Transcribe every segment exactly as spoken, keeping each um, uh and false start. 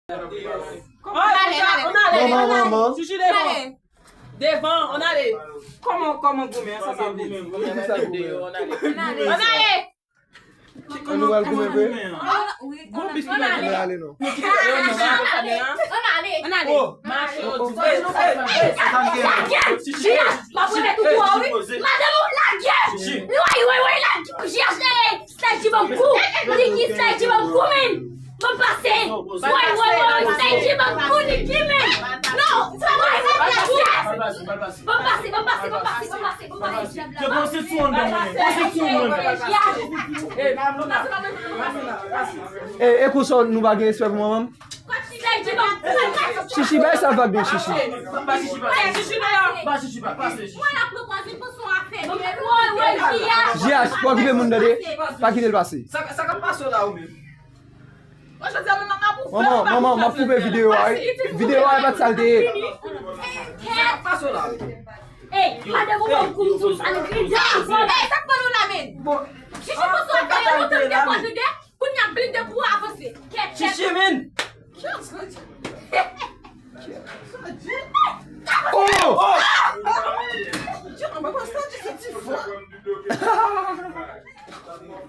Manman, manman. Chichi devan. Devan, on ale. Kòman, kòman goumen an, sa sa vle di? Ki sa goumen? On ale. An nou pral goumen vre? Gon bis ki pral goumen. Ale non. On ale. On ale. Mache yo di. Jiyas, m ap remèt ou kou a wi. Madanm ou lage. Woy, woy, woy, lage. Jiyas, eh, Sledji ban m kou. Niki, Sledji ban m kou, men. Ban m pase. Woy, woy, woy, Sledji ban m kou, Niki, men. Non, sa pa Jiyas. Ban m pase, ban m pase, ban m pase, ban m pase, ban m pase. Pran sentiwon anndan mwen. Pran sentiwon mwen. E, e konsa nou pa gen respè pou manman m? Chichi, bay sa vag byen, Chichi. Jiyas, pa okipe moun tande. Pa kite l pase. Manman, manman, m ap koupe videyo a wi. Videyo a e pa t sa l te ye. Ey, madanm ou ban m kou m di w sa l griyen. Ey, sa k pran nou la menm? Chichi, konsa w ap fè yo lontan m te konn tande. Kounye a blinde pou avanse. Kèt, kèt. Chichi, men. Oh!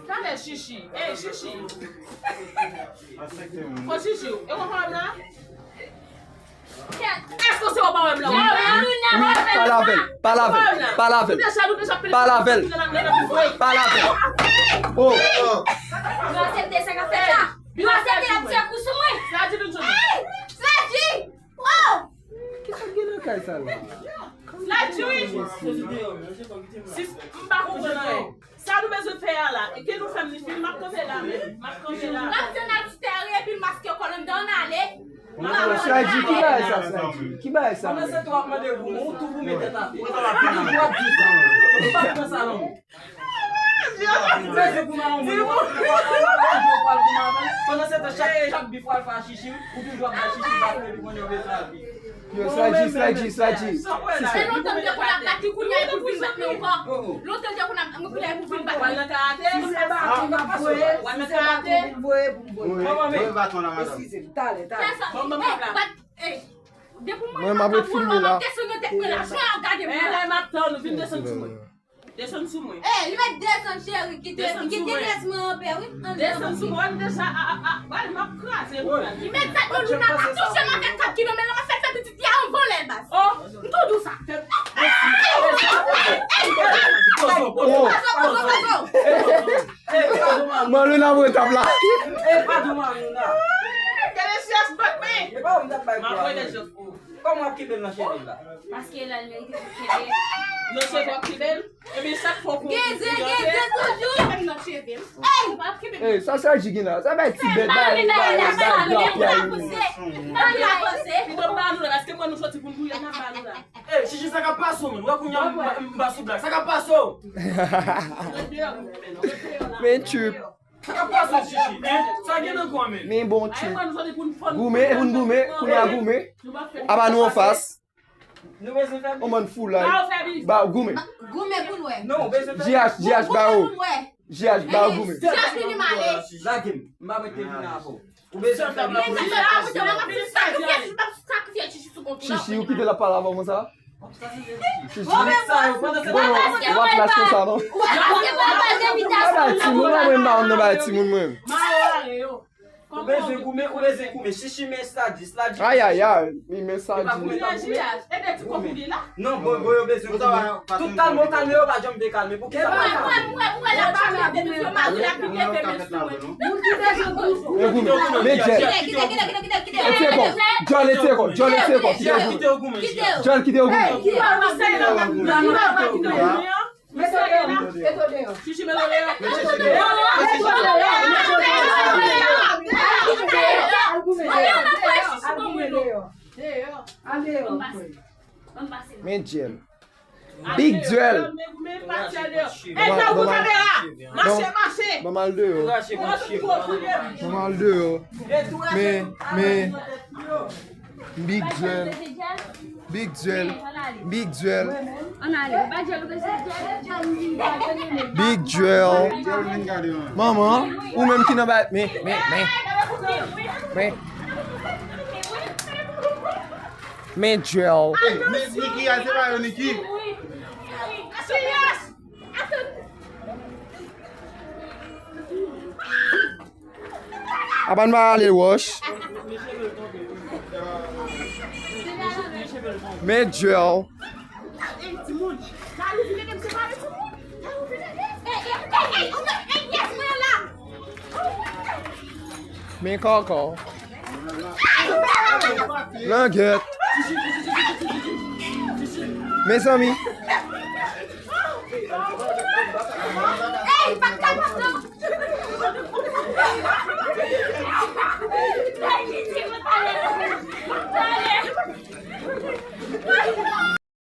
Talè Chichi. Ey, Chichi. Fò Chichi. E w an pawòm la? Èske se w pawòm la? Wi, wi, pale avè l, pale avè l, pale avè l. Pale avè l. Pale avè l. Oh. Nou aksepte sa k ap fèt la. Nou aksepte l ap tire kou sou mwen. Ey! Sledji! Oh! Kisa k gen nan kay sa la? Sledji, wi. Sis, m pa konprann anyen. Sa nou bezwen fè a la? E ke nou fè m li fin, m ap kanpe la menm. M ap kanpe la. N ap di n al sere epi l maske kò l anndan, n ale. Sledji, ki bagay sa, Sledji? Ki bagay sa? Pandan se tan w ap mande goumen, ou tou goumen tèt atè. Ou toujou ap di sa. Ou pa pran sa nan men. Ou bezwen goumen a yon moun, ou pral goumen avè l. Pandan se tan, chak, chak bif w al fè a Chichi, ou toujou ap bay Chichi bat epi kounye a ou bezwen al bif. Yo, Sledji, Sledji, Sledji. Se lontan m te konn ap bat li, kounye a e pou l vin bat mwen ankò. Lontan m te konn ap, mwen kounye a e pou l vin bat mwen. W al nan karate? Si se baton m ap voye, si se baton pou m voye, pou m voye. Voye, voye baton la, madanm. Eskize m, talè, talè. Fè sa. Bon, bon, bon, la. Ey, bat, ey. Depi mwen, mwen, m ap ret filme la. M ap desann nan tèt mwen la. Jan w ap gade mwen la. M ap tann ou vin desann sou mwen. Desann sou mwen. Ey, li mèt desann, cheri, kite, kite rès mwen anpè, wi. Desann sou mwen, deja, a, a, a, wè, m ap kraze ou la. Li mèt fèt nan nou la, pa touche m avèk kat kilomèt la, m ap fèt fè pitit li a anvan lè l baz. Oh. M tou di w sa. Oh. Pozo, pozo, pozo. Malou nan mwen tap la. E pa dou Malou nan. Gade si as bat mwen. E pa ou m tap bay kwa. M ap wè lè jòf ou. Kòman w ap kenbe l nan cheve l la? Paske la l merite pou kenbe. Nan cheve w ap kenbe l? Ebyen chak fwa w pran yon kout pou dante, kenbe l nan cheve m. Ey, sa Sledji gen la. Sa bay ti bèt, bay, bay, bay, bay, bay. Pito m ba nou la, paske mwen nou soti pou n gouye, n ap ba nou la. Ey, Chichi, sa k ap pase w, menm? Wè kounye a m, m, m ba sou blag. Sa k ap pase w? Men trip. Sa k ap pase w, Chichi, en? Sa gen nan kò w, menm? Men bon trip. Goumen, e pou n goumen, kounye a goumen. Aba nou anfas. On bann foulay. Ba, goumen. Goumen pou n wè. G H, G H, ba yo. G H, ba yo goumen. G H, vini m ale. Lage m. M pa mete vini avè w. Ou bezwen fè m la pou li. Chichi, ou kite l ap pale avè w konsa? Chichi. Bon, w ap lach konsa, non? Ou pa bay timoun, mwen, mwen, m pa konn nan bay timoun, mwen. Ou bezwen goumen, ou bezwen goumen. Chichi, men sa di, sa di. Ay, ay, ay, li men sa di. Ede ti kòk ou li la. Non, bon, bon, yo bezwen goumen. Tout kalme, kalme, yo pa janm vle kalme. Pou ki sa pa kalme? Moun ki bezwen goumen. Men Jèl. Kite, kite, kite, kite, kite, kite. Etye kò, Jèl etye kò, Jèl etye kò, kite yo goumen. Jèl kite yo goumen. Mete w deyò, mete w deyò. Chichi, mete w deyò. Mete w deyò. Al goumen deyò. Al deyò. Men Jèl. Big duel. Ey, ta gou kamera. Mache, mache. Ban m al deyò. Ban m al deyò. Men, men. Big duel. Big duel. Big duel. Big duel. Manman, ou menm ki nan bay, men, men, men. Men. Men Jel. Hey, men Niki, a se pa yo Niki. Aban ba ale wòch. Men Jel. Men Kòkò. Langèt. Mezanmi.